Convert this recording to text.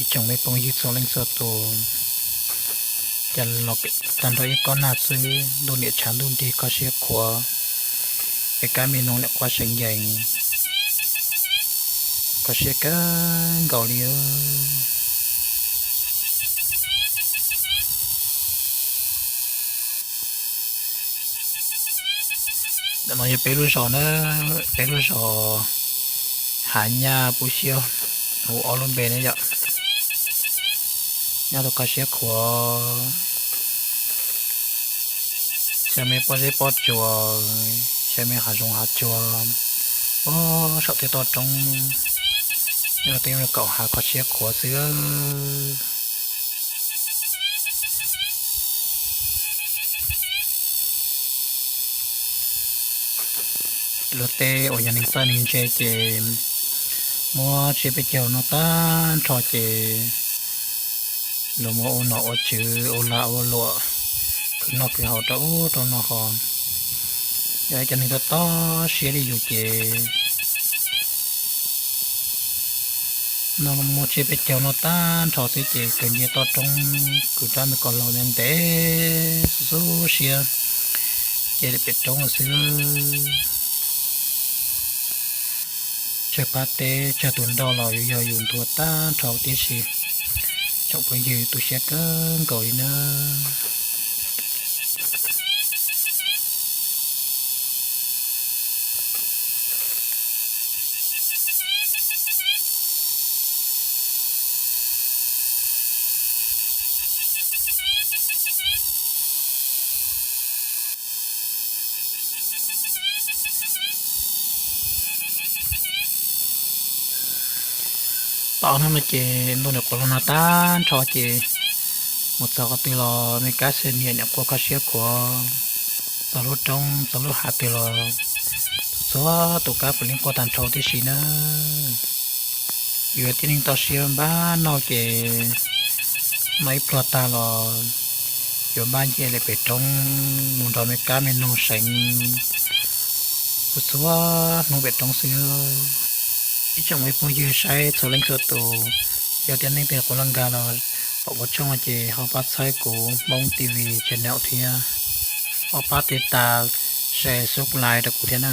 Ib tsoom me phooj ywg txhua leej txhua tus, cas los tag nrho ib kob nag xwb, ntuj niam tshav ntuj nrig kho siab khuav, es kab me noog niam quaj seev yees, kho siab kawg nkaus li. Ntawm no yog peb lub zos na, peb lub zos Hav Nyaj Pub Xiab, hu ob lub npe ne yom. Nyob rau kho siab khuav, xyaw me pob zeb pob tsuas, xyaw me hav zoov hav tsuag, ub saum tej toj roob, nyob rau tej kaum hav kho siab khuav xwb. Luag tej uas yog neeg txawj neeg ntse ces muab tsiab peb caug no tag nrho ces luag muab ua nom ua tswv ua lag ua luam, khwv noj khwv haus rau ub rau no ho. Yog ib cov neeg tob tob siab li yus ces no muab tsiab peb caug no tag nrho xwb ces kawg ncia toj roob kwv rab me ko laus ntev ntev xub xub siab, ces pem roob xwb. Tsawg pab teb tsawg tus nroj los yuav yog yus ntuag tag nrho tib si. Tsoom phooj ywg tu siab kawg nkaus li na. Tom hnub no ces ntuj niam quas loog nag tag nrho ces mus txog qhov twg los me kab xwb niam niam quaj kho siab khuav, txog lub roob txog lub hav twg los txhua tus kab puav leej quaj tag nrho tib si na. Yus yog tib neeg toj siab npab noj ces noj ib pluag tag los yuav npab nce li pem roob mus nrog me kab me noog seev txhua hnub pem roob xwb. Ib tsoom me phooj ywg saib txhua leej txhua tus, yog tias nej twg quav laj nkag los pom kuv tshooj no ces ho pab txhawb kuv Hmoob T V channel thiab, ho pab tiv tas, share, subscribe rau kuv thiab na.